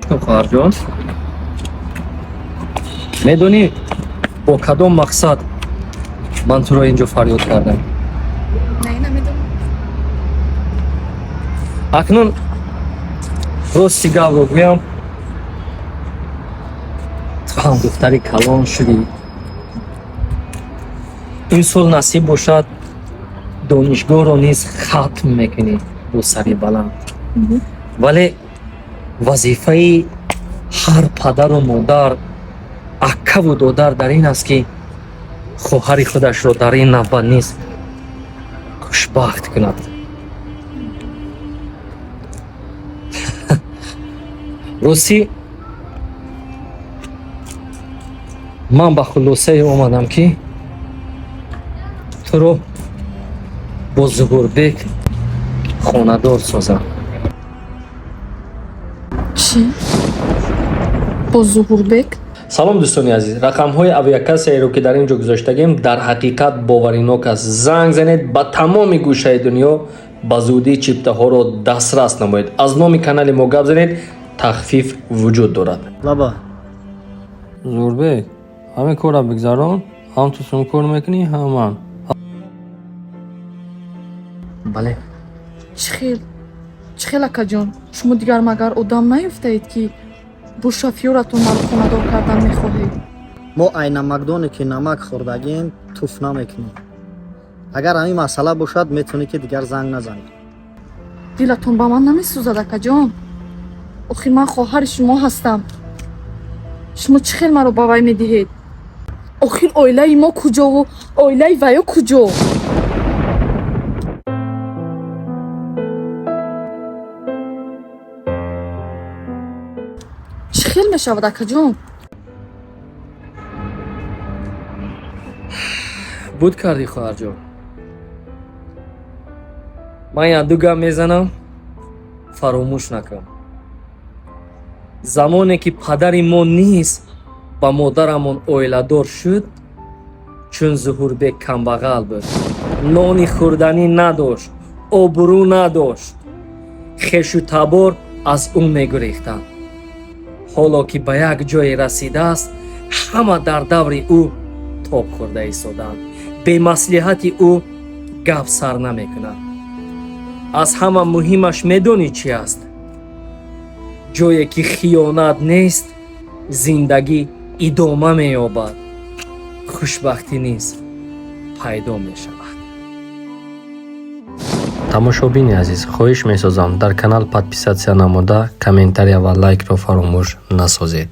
Кун, хоҳарҷон, медонӣ, бо кадом мақсад ман туро ин ҷо фарёд кардам? Не, намедонам. Акнун рости гапро гӯям, ту ҳам духтари калон шудӣ. Ин сол насиб бошад, донишгоҳро низ хатм мекунӣ бо сари баланд. Вале вазифаи ҳар падару модар, акаву додар дар ин аст, ки хоҳари худашро дар ин навбат низ хушбахт кунад. Ростӣ, ман ба хулосае омадам, ки туро бо Зуҳурбек хонадор созам. Чӣ? Бо Зуҳурбек? Салом, дӯстони азиз! Рақамҳои авиакассаеро, ки дар ин ҷо гузоштагем, дар ҳақиқат боваринок аст. Занг занед, ба тамоми гӯшаи дунё ба зудӣ чиптаҳоро дастрас намоед. Аз номи канали мо гап занед, тахфиф вуҷуд дорад. Лаба. Зуҳурбек, ҳамин корро бигзарон, ҳам ту сум кор мекунӣ, ҳам ман. Бале. Чӣ хел? Чӣ хел, акаҷон? Шумо дигар магар одам наёфтаед, ки бо шофёратон маро хонадор кардан мехоҳед? Мо ай намакдоне, ки намак хӯрдагем, туф намекунем. Агар ҳамин масъала бошад, метавонӣ, ки дигар занг назанӣ. Дилатон ба ман намесӯзад, акаҷон? Охир ман хоҳари шумо ҳастам. Шумо чӣ хел маро ба вай медиҳед? Охир оилаи мо куҷову оилаи ваё куҷо? Чӣ хел мешавад, акаҷон? Буд кардӣ, хоҳарҷон. Ман якду гап мезанам, фаромӯш накун. Замоне ки падари мо низ ба модарамон оиладор шуд, чун Зуҳурбек камбағал буд, нони хӯрданӣ надошт, обрӯ надошт, хешу табор аз ӯ мегурехтанд. Ҳоло ки ба як ҷое расидааст, ҳама дар даври ӯ тоб хӯрда истоданд, бемаслиҳати ӯ гап сар намекунад. Аз ҳама муҳимаш медонӣ чӣ аст? Ҷое ки хиёнат нест, зиндагӣ идома меёбад, хушбахтӣ низ пайдо мешавад. Тамошобини азиз, хоҳиш месозам, дар канал подписаться намуда, комментария ва лайкро фаромӯш насозед.